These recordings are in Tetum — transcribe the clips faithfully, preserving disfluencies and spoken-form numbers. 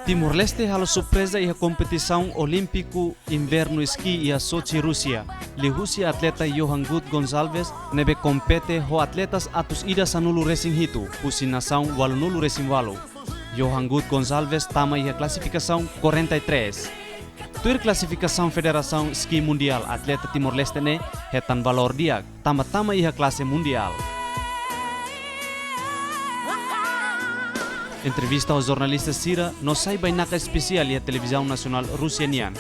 Timor-Leste halo surpreza iha kompetisaun olímpiku invernu ski iha Sochi, Rúsia, liuhusi atleta Johan Guth Gonçalves, ne'ebé kompete ho atletas atus ida sanulu-resin-hitu, husi nasaun ualunulu-resin-ualu. Johan Guth Gonçalves tama iha klasifikasaun quarenta e três. Tuir klasifikasaun Federasaun Ski Mundiál, atleta Timor-Leste ne'e hetan valór di'ak, tanba tama iha klase mundiál. Entrevista ho jornalista sira no sai bainaka espesiál iha Televizaun Nasionál Rúsia nian.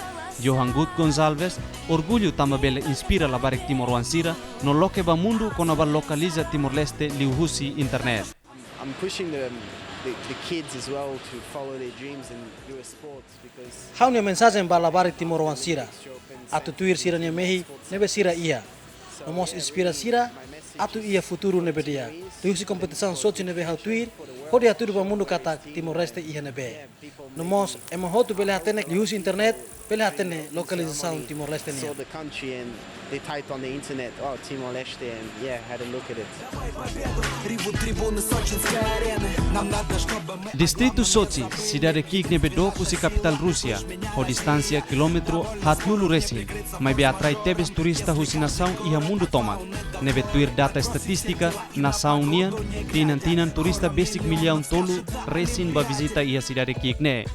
Johan Guth Gonçalves orgullu tanba bele inspira labarik timoroan sira no loke ba mundu kona-ba lokaliza Timor-Leste liuhusi internet. I'm pushing the, the, the kids as well to follow their dreams and do a sport because Ha'u-nia mensajen ba labarik timoroan sira, atu tuir sira-nia mehi ne'ebé sira iha. No mós inspira sira atu iha futuru ne'ebé di'ak. Liuhusi kompetisaun Sochi ne'ebé ha'u tuir, hodi hatudu ba mundu katak Timor-Leste iha ne'ebé. No mós ema hotu bele hatene liuhusi internet, bele hatene lokalizasaun Timor-Leste nian. Saw the country and they typed on the internet, "Oh, Timor-Leste," and yeah, had a look at it. Distritu Sochi, sidade ki'ik ne'ebé dook husi kapitál Rúsia, ho distánsia kilómetru haatnulu-resin, maibé atrai tebes turista husi nasaun iha mundu tomak. Ne'ebé tuir data estatístika nasaun nian, tinan-tinan turista besik millaun tolu-resin bá vizita iha sidade ki'ik ne'e.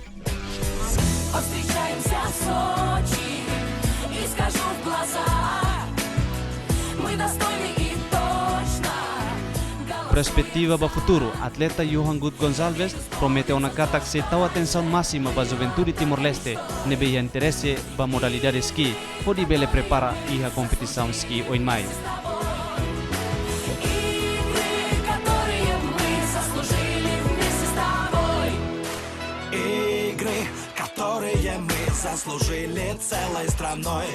Встречаемся в Сочи и скажу в глаза: мы достойны и точно. Perspetiva ba futuru, atleta Johan Guth Gonçalves promete ona katak sei tau atensaun másima ba juventude Timor-Leste ne'ebé iha interese ba modalidade ski, hodi bele prepara iha kompetisaun ski oin mai. Игры, которые мы заслужили целой страной.